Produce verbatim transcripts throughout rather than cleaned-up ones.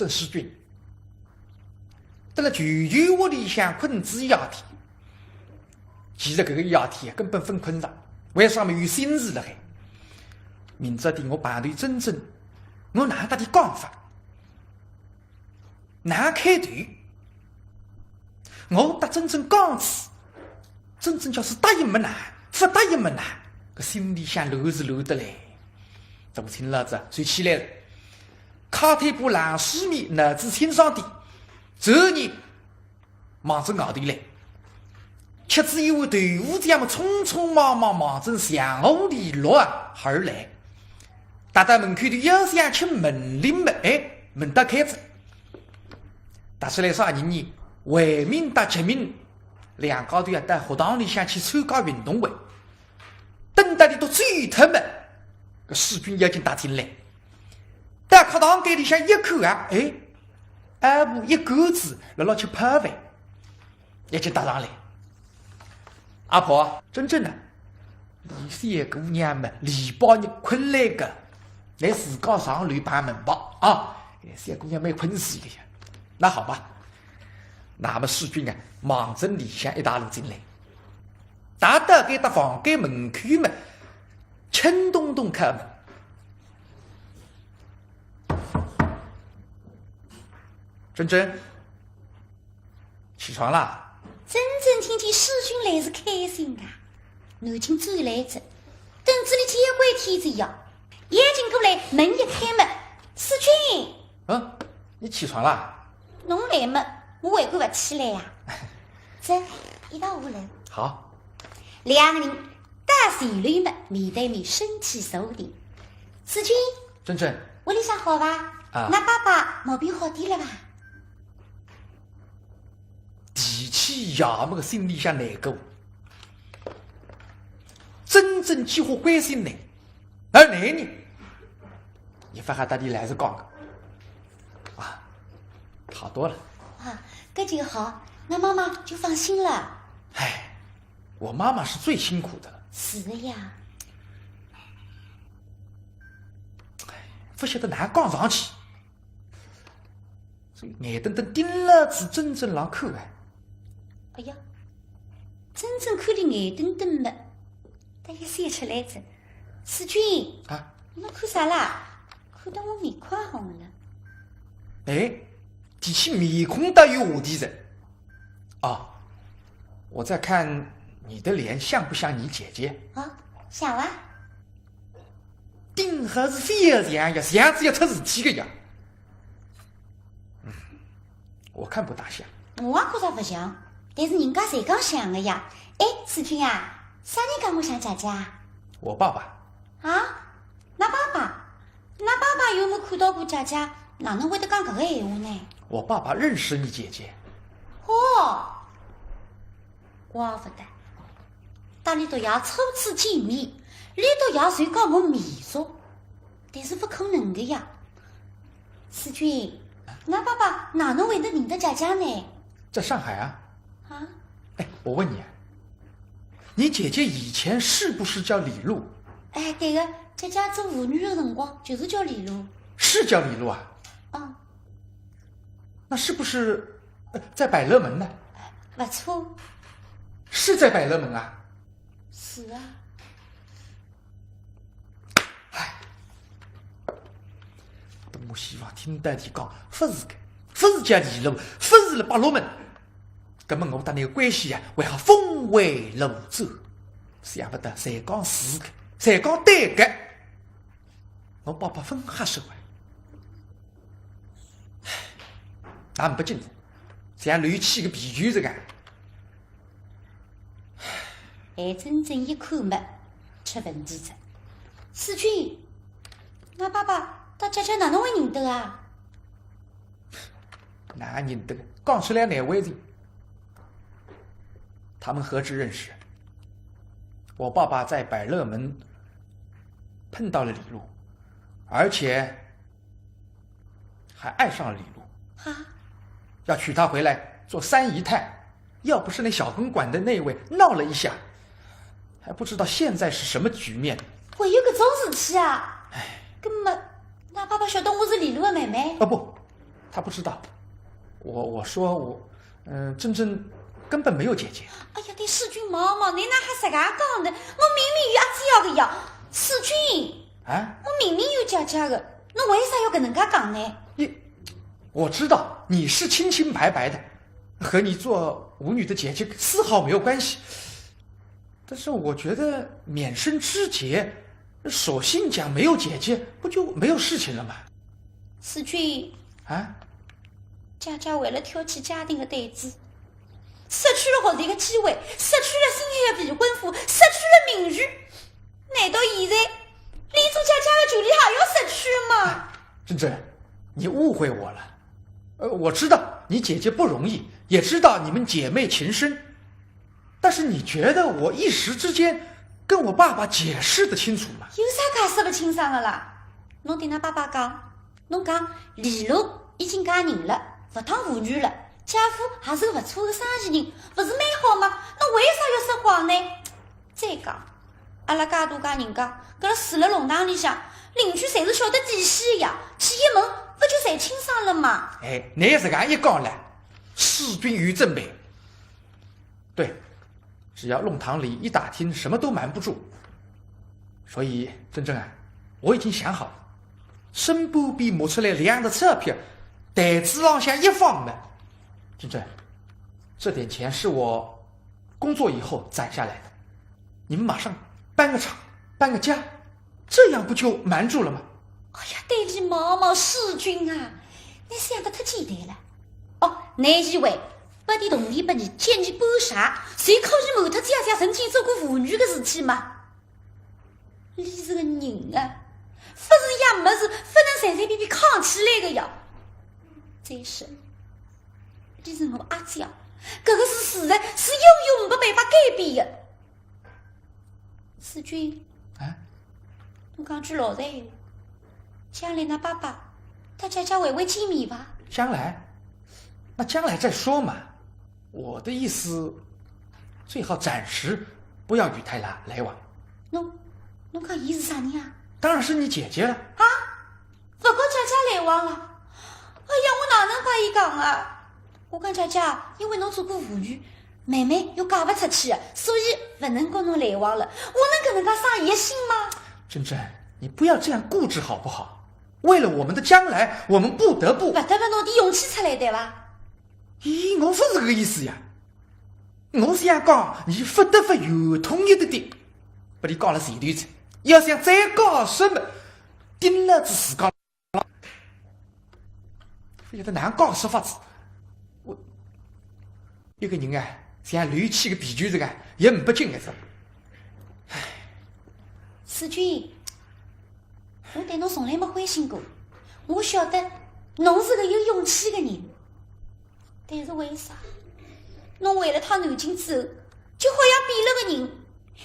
曾世钧，蹲辣舅舅屋里向困仔一夜天，其实搿个一夜天根本勿困着，为啥么？有心事辣海。明朝点我碰头珍珍，我哪搭点讲法？哪开头？我搭珍珍讲仔，珍珍叫是答应么难，勿答应么难，搿心里向乱是乱得来。大清老早就起来了，揩脱一把冷水面，脑子清爽点，转念望仔外头来，吃仔一碗豆腐浆么，匆匆忙忙望仔墙屋里落啊而来。踏到门口头要想敲门铃么，哎，门搭开仔。踏出来啥人呢？慧敏搭吉敏，两家头要到学堂里向去参加运动会。等到里头走脱么，搿世钧已经踏进来。到课堂间里向一看啊，哎，阿婆一干子辣辣吃泡饭，已经踏上来。阿婆，珍珍呢？俚小姑娘么，礼拜日困来个，倷自家上楼碰门吧，啊，小姑娘蛮困死个呀。那好吧，那么世钧啊，望仔里向一带路进来，踏到搿搭房间门口么，轻咚咚敲门。珍珍，起床啦？珍珍听见世钧来是开心啊，南京转来仔，等仔俚交关天仔呀，一径过来门一开么，世钧。嗯，你起床啦？侬来么，我还敢勿起来呀？走，一道下楼。好。两个人到前楼么，面对面身体坐定。世钧，珍珍。屋里向好伐？啊。㑚爸爸毛病好点了伐？ 提起爷么个心里向难过。珍珍几化关心倷，而倷呢，也勿好搭俚老实讲个。啊，好多了。啊，搿就好，㑚妈妈就放心了。唉，我妈妈是最辛苦的了。是的呀。唉，勿晓得哪讲上去。 所以眼瞪瞪盯牢仔珍珍浪看啊。哎呀，珍珍看俚眼瞪瞪么，倒也笑出来仔。世钧，啊？侬看啥啦？看得我面孔红了。哎，提起面孔倒有话题哉。哦，我在看你的脸像不像你姐姐？啊，像啊。 顶好是非要像呀，像仔要出事体个呀。嗯，我看不大像。我也觉着勿像，但是人家侪讲像个呀。哎，世钧啊，啥人讲我像姐姐啊？我爸爸。啊？㑚爸爸？㑚爸爸又没看到过姐姐，哪能会得讲搿个闲话呢？我爸爸认识你姐姐。哦， 怪勿得，搭俚笃爷初次见面，俚笃爷就讲我面熟，但是勿可能个呀。世钧，㑚爸爸哪能会得认得姐姐呢？在上海啊。啊？哎，我问你啊，你姐姐以前是不是叫李璐？哎，对个，姐姐做舞女个辰光就是叫李璐。是叫李璐啊？嗯。 那是不是，呃，在百乐门呢？勿错。是在百乐门啊？是啊。唉，等我希望听到俚讲，勿是个，勿是叫李璐，勿是辣百乐门，搿么我搭倷个关系啊，还好峰回路转。想勿到侪讲是个，侪讲对个，我爸爸勿好受啊。 唉，也勿要紧，像漏气个皮球实梗。哎，珍珍一看么，出问题哉。世钧，㑚爸爸搭姐姐哪能会认得啊？哪认得？讲出来难为情。他们何止认识？我爸爸在百乐门碰到了李璐，而且 还爱上了李璐，啊？要娶她回来做三姨太，要不是那小公馆的那位闹了一下，还不知道现在是什么局面。还有搿种事体啊？哎。搿么，㑚爸爸晓得我是李璐的妹妹？哦，不，他不知道。我，我说我，嗯，真真根本没有姐姐。哎呀，对世钧望望，侬哪哈实梗讲的？我明明有阿姐个呀。世钧，啊？我明明有姐姐个，侬为啥要搿能介讲呢？你，我知道你是清清白白的，和你做舞女的姐姐丝毫没有关系。但是我觉得免生枝节，索性讲没有姐姐，不就没有事情了吗？世钧，啊？姐姐为了挑起家庭的担子，失去了学习的机会，失去了心爱的未婚夫，失去了名誉。难道现在连做姐姐的权利还要失去吗？真真，你误会我了。呃，我知道你姐姐不容易，也知道你们姐妹情深，但是你觉得我一时之间跟我爸爸解释得清楚吗？有啥解释勿清爽的啦？侬对㑚爸爸讲，侬讲李璐已经嫁人了，勿当舞女了，姐夫也是个勿错的生意人，勿是蛮好吗？侬为啥要说谎呢？再讲，阿拉介大家人家，搿辣住辣弄堂里向，邻居侪是晓得底细的呀，去一问，勿就侪清爽了吗？哎，侬实梗一讲了，世钧有准备。对，只要弄堂里一打听，什么都瞒不住。所以，真真啊，我已经想好了，身边摸出来两沓钞票，台子浪向一放嘛。真真，这点钱是我工作以后攒下来的，你们马上搬个厂，搬个家，这样不就瞒住了吗？哎呀，对伊望望世钧啊，侬想得太简单了。哦，侬以为拨点铜钿拨伊，叫伊搬啥，就可以瞒脱姐姐曾经做过舞女的事体吗？伊是个人啊，勿是样物事，勿能随随便便扛起来的呀。再说，伊是我阿姐，搿个是事实，是永远没办法改变的。世钧，啊？侬讲句老实闲话，将来㑚爸爸搭姐姐还会见面伐？将来？那将来再说嘛。我的意思，最好暂时不要与她来，来往。侬，侬讲伊是啥人啊？当然是你姐姐了。啊？勿跟姐姐来往了？哎呀，我哪能帮伊讲啊？我讲姐姐，因为侬做过舞女，妹妹又嫁勿出去，所以勿能跟侬来往了。我能搿能介伤伊的心吗？真真，你不要这样固执好不好？为了我们的将来，我们不得不……勿得勿拿点勇气出来，对伐？咦，我勿是搿个意思呀。我想讲，你勿得勿有统一的点，拨伊讲了前头去，要想再讲什么，顶了仔自家。勿晓得哪能讲说法子。我，一个人啊，像漏气个皮球子个，也没不进个是。唉。世钧，我对侬从来没灰心过，我晓得侬是个有勇气的人。 但是为啥？侬回了趟南京之后，就好像变了个人？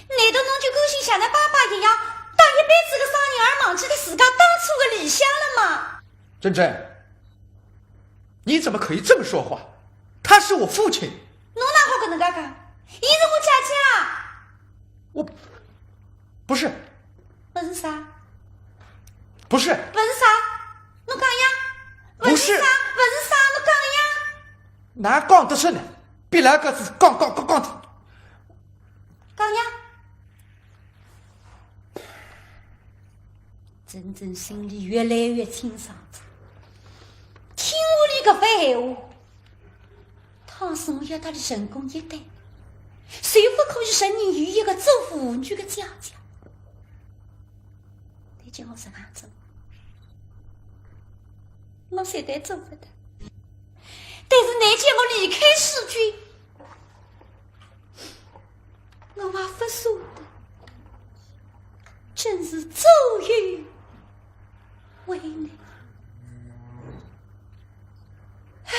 难道侬就甘心像㑚爸爸一样，当一辈子的商人而忘记了自家当初的理想了吗？真真，你怎么可以这么说话？他是我父亲。侬哪好搿能介讲？伊是我姐姐啊！我，不是，勿是啥？不是。勿是啥？侬讲呀？不是。勿是啥？勿是啥？侬讲呀？哪讲得出呢？比来个是讲讲讲讲的。讲呀？真真心里越来越清爽了。听我里搿番闲话，倘使我要搭伊成功一对，就勿可以承认有一个做舞女的姐姐。 侬叫我实梗做，我实在做勿得。但是侬叫我离开世钧，我也勿舍得，真是左右为难。唉。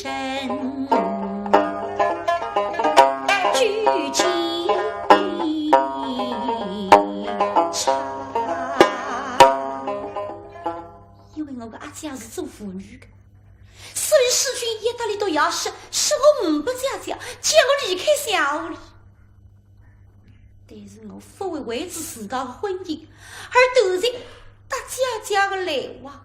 身居几差。因为我个阿姐是做妇女的，所以世钧一搭里头也说，说我呒不姐姐，叫我离开小屋里。但是我勿会为仔自家的婚姻而断绝搭姐姐的来往。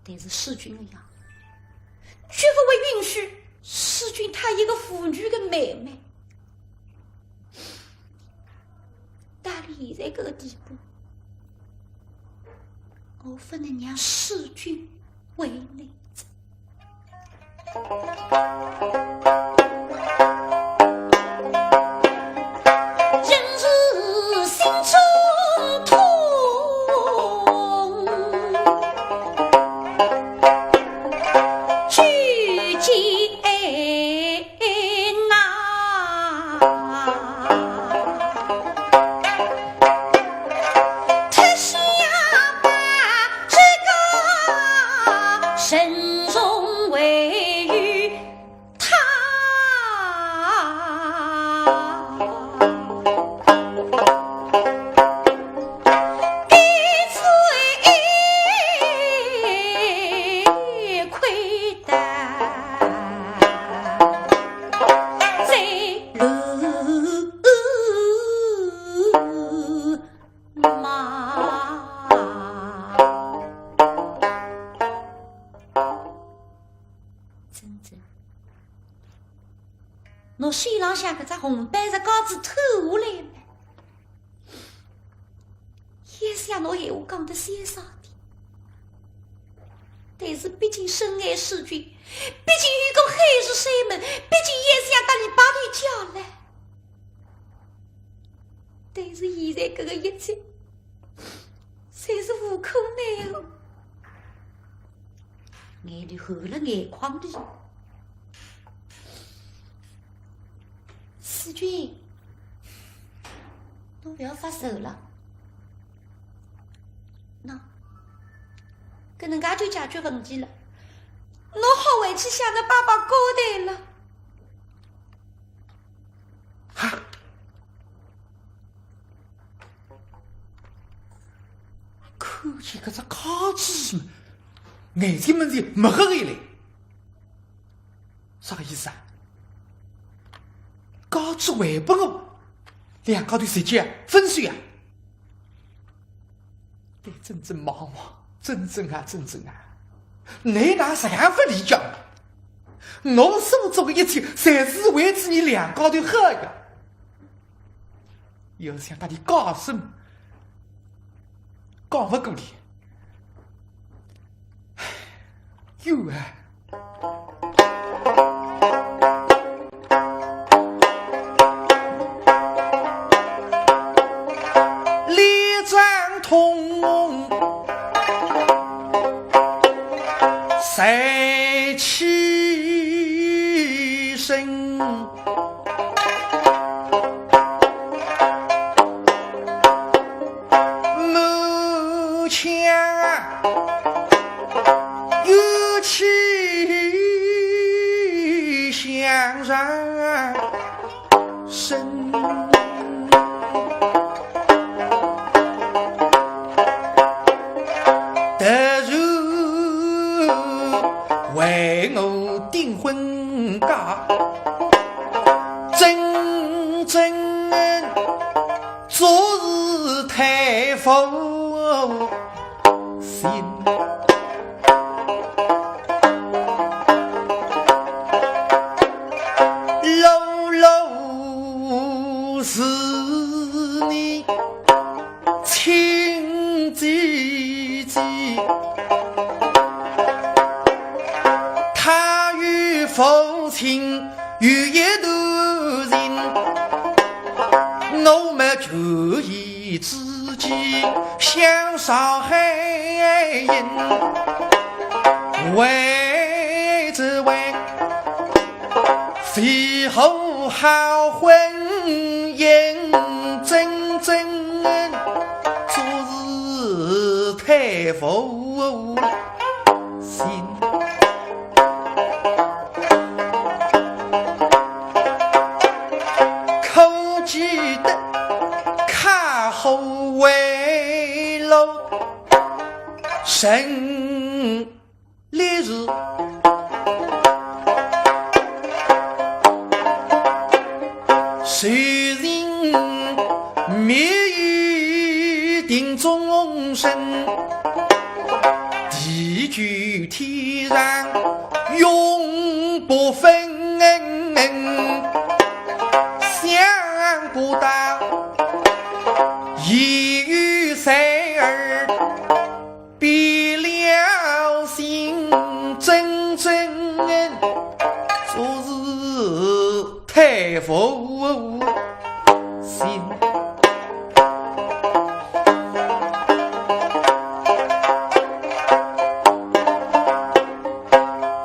但是世钧呀，绝勿会允许世钧搭一个妇女的妹妹。到了现在搿个地步，我勿能让世钧为难。 侬手浪向搿只红宝石戒指脱下来了。也想侬闲话讲得潇洒点，但是毕竟深爱世钧，毕竟有个海誓山盟，毕竟也想搭俚白头偕老。但是现在搿个一切， 侪是无可奈何。眼泪含辣眼眶里。世钧，侬勿要发愁了。喏，搿能介就解决问题了。侬好回去向㑚爸爸交代了。哈！ 看见搿只戒指么，眼睛门前墨黑一来。啥个意思啊？戒指还拨我，两家头直接分手啊？对，曼桢望望，曼桢啊，曼桢啊，侬哪实梗勿理解呢？我所做的一切，侪是为仔伲两家头好呀。 要想搭俚讲啥，讲勿过俚。唉，有啊。我订婚嫁，真正做事太负心。老老是你 亲姐姐，她与父亲有一段情，我们权宜之计想上海行，为只为 为何好婚姻真正做事太负心？可记得开后为路，人 烈日，谁人灭于庭中生，地久天长永不分。想不到，一有才儿 变了心，真正做事太负心。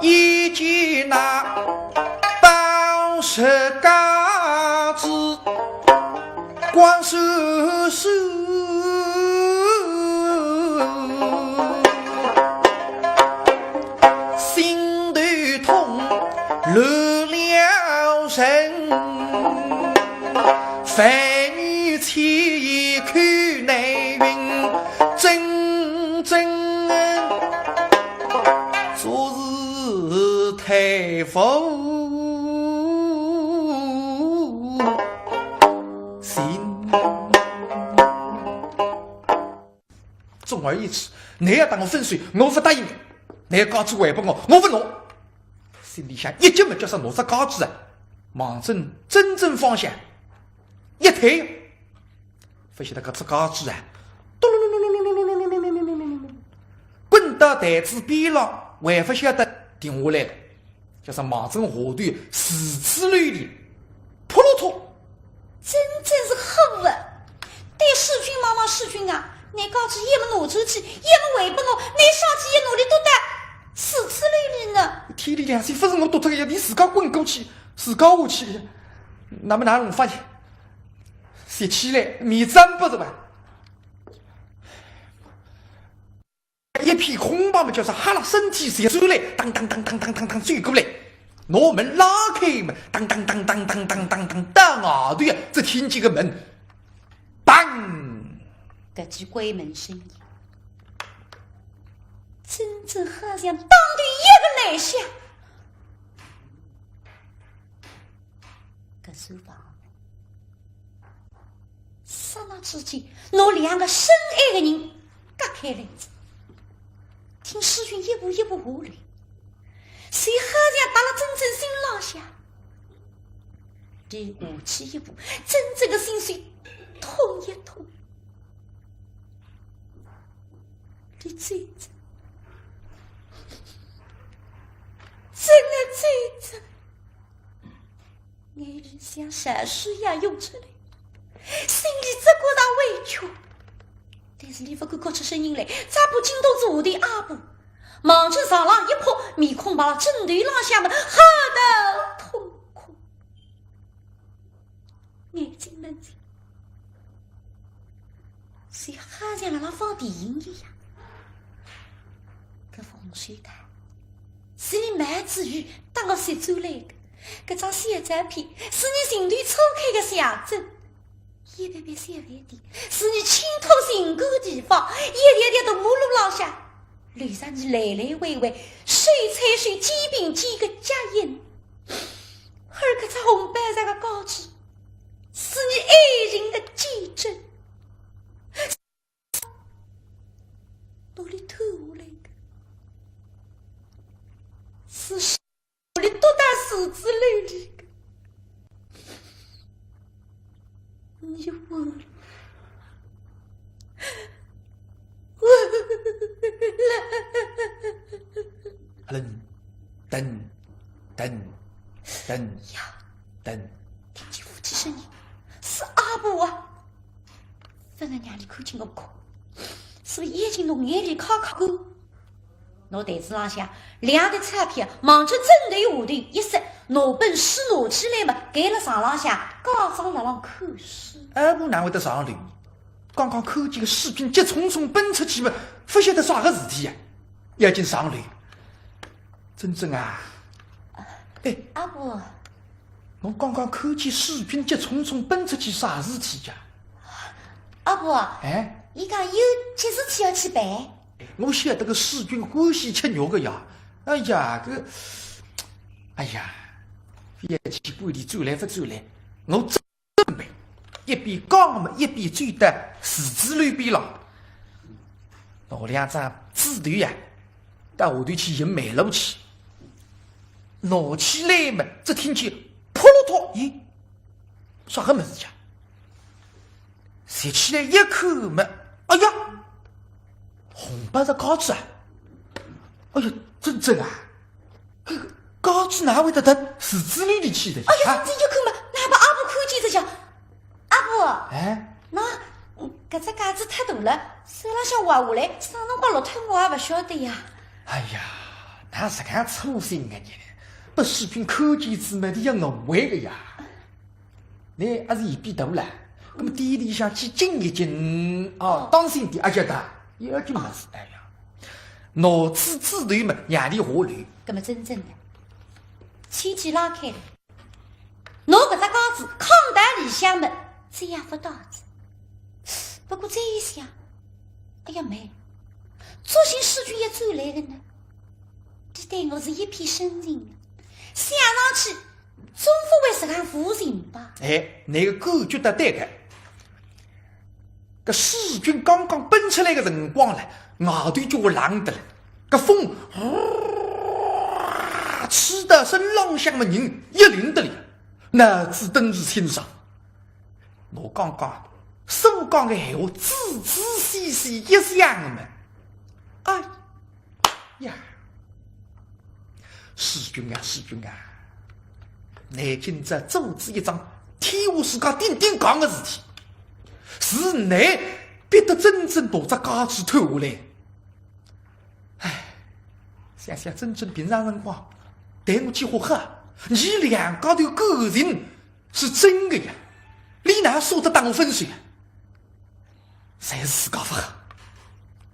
一见那宝石戒指， 光闪闪，心头痛乱了神，万语千言口难云，真正做事太负 心。总而言之，倷要搭我分手，我勿答应个。倷要戒指还拨我，我勿拿。心里想，一急么叫啥拿只戒指啊？望准真正方向一推，勿晓得搿只戒指啊，嘟噜噜噜噜噜噜噜噜噜噜噜噜噜，滚到台子边浪，还勿晓得停下来了。 叫啥望准下头如此流连，扑落脱。真正是可恶啊！对世钧望望世钧啊，拿戒指也没拿出去，也没还拨我，拿啥去也拿里笃得，如此流连呢？天理良心，勿是我剁脱个呀，伊自家滚过去，自家下去，那么哪能发现？拾起来，面子勿是吧？ 一片空白么，叫啥哈啦，身体斜转来，当当当当当当当走过来，拿门拉开么，当当当当当当当当，到外头呀，只听见个门，砰！搿记关门声音，真正好像当头一个雷响。 搿扇房门，刹那之间，拿两个深爱的人隔开来哉。听世钧一步一步下来，就好像踏了真正心浪向。伊下去一步，真正的心碎痛一痛。 伊走哉，真的走哉，眼泪像潮水一样涌出来，心里只觉着委屈，但是伊勿敢哭出声音来，只好紧到坐下头一步，望准床浪一扑，面孔望了枕头浪向么，好得痛哭。 眼睛门前，就好像辣辣放电影一样。搿红袖带，是伊买仔雨搭我拾转来的，搿张小照片，是伊寻头初开的相簿，一爿爿小饭店，是伊倾吐情感的地方，一条条大马路浪向，留下你来来回回，手搀手，肩并肩个脚印。而搿只红白色个戒指，是你爱情个见证。哪里偷下来个？是 我哩躲到树枝篓里个。你忘了，忘了。噔，噔，噔，噔，呀，噔。听见夫妻声音，是阿婆啊。勿能让伊看见我哭，所以眼睛拿眼泪揩揩干。 拿台子浪向两沓钞票望准枕头下头一塞，拿本书拿起来嘛，盖了床浪向，假装辣浪看书。阿婆哪会得上楼呢？刚刚看见个世钧急匆匆奔出去嘛，勿晓得啥个事体呀，要紧上楼。桢桢啊，哎，阿婆，我刚刚看见世钧急匆匆奔出去，啥事体呀？阿婆，哎，伊讲有急事体要去办。 我晓得个世钧欢喜吃肉个呀。哎呀，搿，哎呀，覅去管伊转来勿转来，我准备。一边讲么，一边走到树枝篓边浪，拿两张纸头呀，到下头去寻梅露去。拿起来么，只听见扑落托，咦，啥个物事呀？ 拾起来一看么，哎呀，红白色戒指啊！哎呀，桢桢啊，搿个戒指哪会得到树枝篓里去个？哎呀，啊，桢桢一看么，哪把阿婆看见仔叫，阿婆，哎，喏，搿只戒指忒大了，手浪向滑下来，啥辰光落脱我也勿晓得呀。哎呀，哪实梗粗心个人，拨世钧看见仔么，伊要误会个呀。 倷阿是嫌伊大了，葛末店里向去紧一紧，哦，哦，当心点，阿晓得，要紧么事，哎呀，拿仔纸头么，让伊下来。葛末桢桢个，牵记拉开了，拿搿只戒指囥到里向么，再也勿戴仔。不过再一想，哎呀，没，作兴世钧也转来个呢，伊对我是一片深情啊，想上去 总勿会实梗无情吧？哎，倷个感觉得对个。搿世钧刚刚奔出来个辰光唻，外头交关冷得了，搿风，呼，吹到身浪向么人一凛得了，脑子顿时清爽。我刚刚所讲个闲话仔仔细细一想么，哎， 呀，世钧啊，世钧啊，倷今朝做仔一桩天下世界顶顶讲个事体，是倷逼得桢桢拿只戒指脱下来。唉，想想桢桢平常辰光对我几化好，伲两家头感情 是真个呀，伊哪舍得搭我分手啊？侪是自家勿好，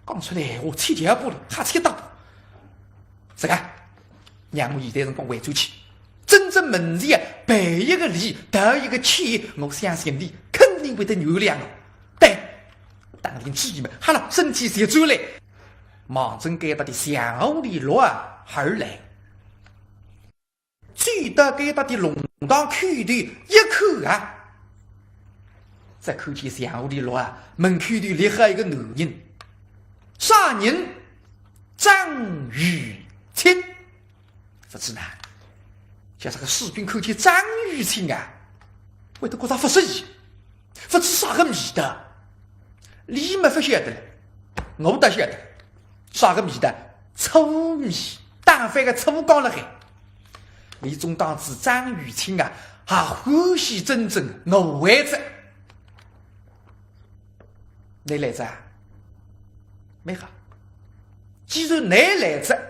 讲出来闲话七七八八，瞎七搭八。实梗，让我现在辰光回转去，桢桢门前啊，赔一个礼，道一个歉，我相信伊肯定会得原谅我。对，打定主意么，好了，身体就转来，望准该搭个墙屋里落啊而来。 走到该搭个弄堂口头一看啊，只看见墙屋里落啊，门口头立好一个男人，啥人？张雨清。勿知呢，叫啥个世钧看见张雨清啊，会得觉着勿适意。 勿知啥个味道，伊么勿晓得了，我倒晓得，啥个味道？醋味，打翻个醋缸辣海。伊总当仔张雨清啊，也欢喜桢桢，我会得。倷来哉啊？蛮好，既然倷来哉，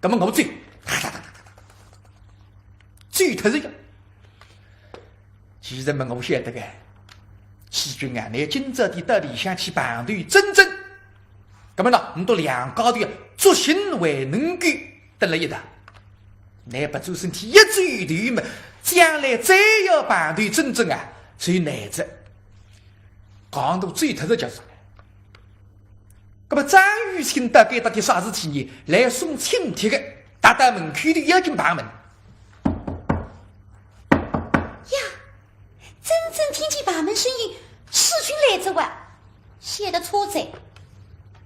葛末我走，哒哒哒哒哒哒哒，走脱仔呀。其实么我晓得个，世钧啊，倷今朝点到里向去碰头桢桢，葛末呢，倷笃两家头啊，作兴还能够蹲辣一道。倷勿转身体一转头么，将来再要碰头桢桢啊，就难哉。讲到走脱仔就是。那么张雨清到该搭个啥事体呢？来送请帖个，踏到门口头要紧碰门。呀，桢桢听见碰门声音，世钧来哉哇，晓得错哉。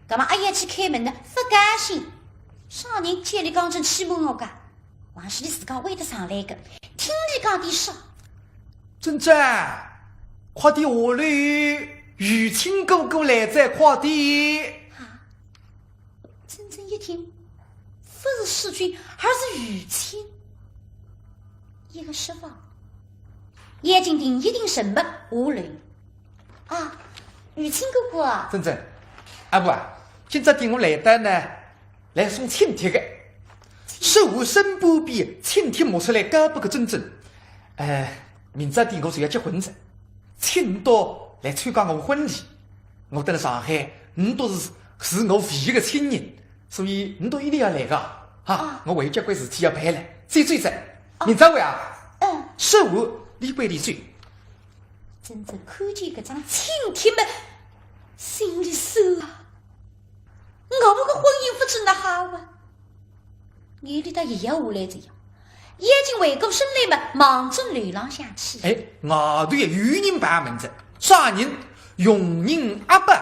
葛末阿要去开门呢，勿高兴。啥人叫伊讲声去问我个？还是伊自家会得上来个，听伊讲点啥。桢桢，快点下来，雨清哥哥来哉，快点。桢桢一听，勿是世钧，而是雨清。一个失望，眼睛定一定神么下来。啊，雨清哥哥啊。桢桢，阿婆啊，今朝点我来到呢，来送请帖个。说话声半边，请帖摸出来交拨个桢桢。哎，明朝点我就要结婚哉，请到来参加我婚礼。我等辣上海，倷笃是是我唯一个亲人，所以倷笃一定要来个啊！我还有交关事体要办了，走走哉，明朝会啊。嗯。说话俚归俚走。桢桢看见搿张请帖么，心里酸啊！我们个婚姻勿知哪哈哇！眼泪搭一下下来哉呀，眼睛回过身来么，望准楼浪向去。哎，外头有人碰门哉，啥人？佣人阿宝。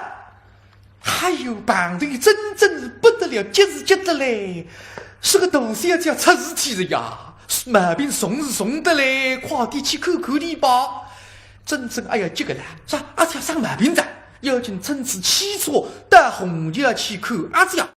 哎哟，碰头桢桢是不得了，急是急得来。说个大小姐出事体哉呀，毛病重是重得来，快点去看看俚吧。桢桢哎呀急个啦，啥阿姐生毛病哉？要紧乘仔汽车到虹桥去看阿姐。